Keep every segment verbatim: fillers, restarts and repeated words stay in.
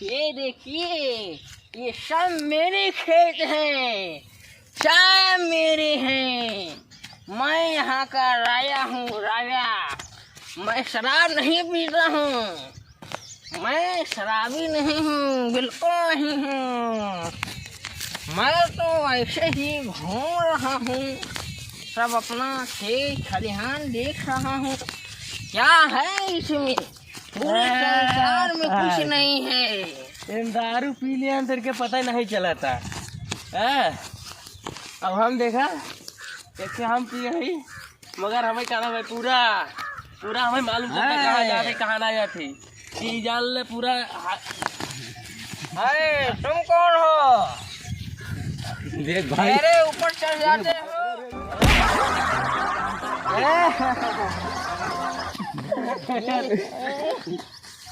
ये देखिए, ये सब मेरे खेत हैं, सब मेरे हैं। मैं यहाँ का राजा हूँ, राजा। मैं शराब नहीं पीता हूँ, मैं शराबी नहीं हूँ, बिल्कुल नहीं हूँ। मैं तो ऐसे ही घूम रहा हूँ, सब अपना खेत खलिहान देख रहा हूँ। क्या है इसमें? पूरे संसार में कुछ नहीं है। इन दारू पी लिया, तेरे के पता ही नहीं चला था। हाँ? अब हम देखा, एक से हम पिए हई, मगर हमें कहना भाई पूरा, पूरा हमें मालूम चलता कहाँ जाते, कहाँ ना जाते। ई जान ले पूरा हा- अरे, तुम कौन हो? देख भाई। मेरे ऊपर चढ़ जाते हो?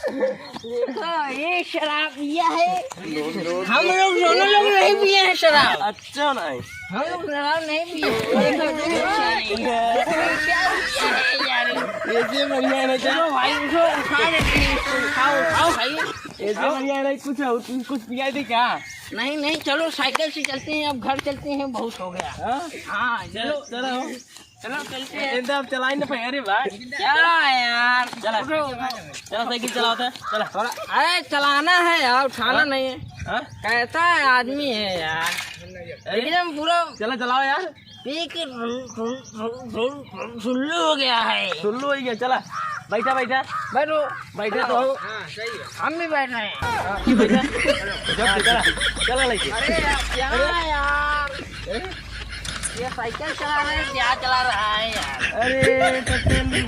देखो, ये शराब पिया है। हम लोग दोनों लोग नहीं पिए हैं शराब। अच्छा नहीं। हम लोग शराब नहीं पिए। देखो, देखो, क्या है यार? ऐसे बढ़िया है ना क्या? चलो भाई, उठो, उठा देते हैं इसको, उठाओ, उठाओ भाई। ऐसे बढ़िया है ना, कुछ, कुछ पिया दे क्या? नहीं, नहीं, चलो साइकिल से चलते हैं, अब घर चलते हैं, बहुत हो गया। हाँ? हाँ, चलो। चलो। चलो, चलते हैं। एकदम चलाई ना पाए, अरे भाई। क्या है यार? चला। उठो, उठो। चला, साइकिल चलाओ तो, चला। थोड़ा, अरे, चलाना है यार, उठाना नहीं है। हाँ? कैसा है आदमी है यार? अरे। एकदम पूरा चला, चलाओ यार। पी के सुल्लू हो गया है। सुल्लू हो गया, चला। बैठा, बैठा। बैठो। बैठा तो। हाँ, सही है। हम भी बैठ रहे हैं। हाँ, बैठा। चला, चला, चला लेके। अरे यार, क्या यार? अरे? ये साइकिल चला रहा है, क्या चला रहा है यार? अरे, पटेल,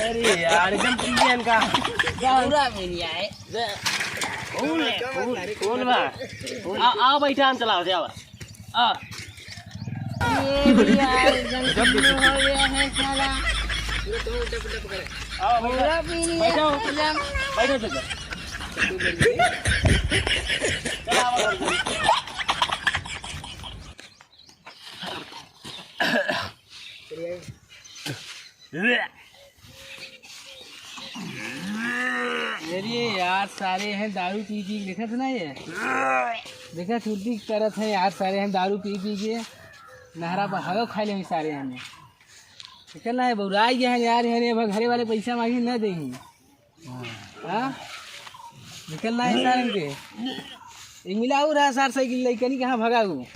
अरे यार, एकदम पी गया इनका। पूरा पी लिया है। फूल है, फूल, फूल बा। आ, आओ बैठा, हम चलाओ, जाओ। आ। ये भी यार, एकदम पी हो गया है साला। आओ, बैठो। पूरा पी लिया बैठो। है एकदम। बैठो, बैठो। चला, आओ। अरे यार, सारे हैं दारू पी पी के, देखत ना ये? देखत उल्टी करत है यार, सारे हैं दारू पी पी के, नहरा पर हगो खा ले सारे हैं। देखत ना ये, बौराई गए हैं यार, ये अब घरे वाले पैसा मांगी ना देंगे। हाँ? निकल ना है सारन के। एक मिला और है सार साइकिल लइकनी कहाँ भगा हूँ।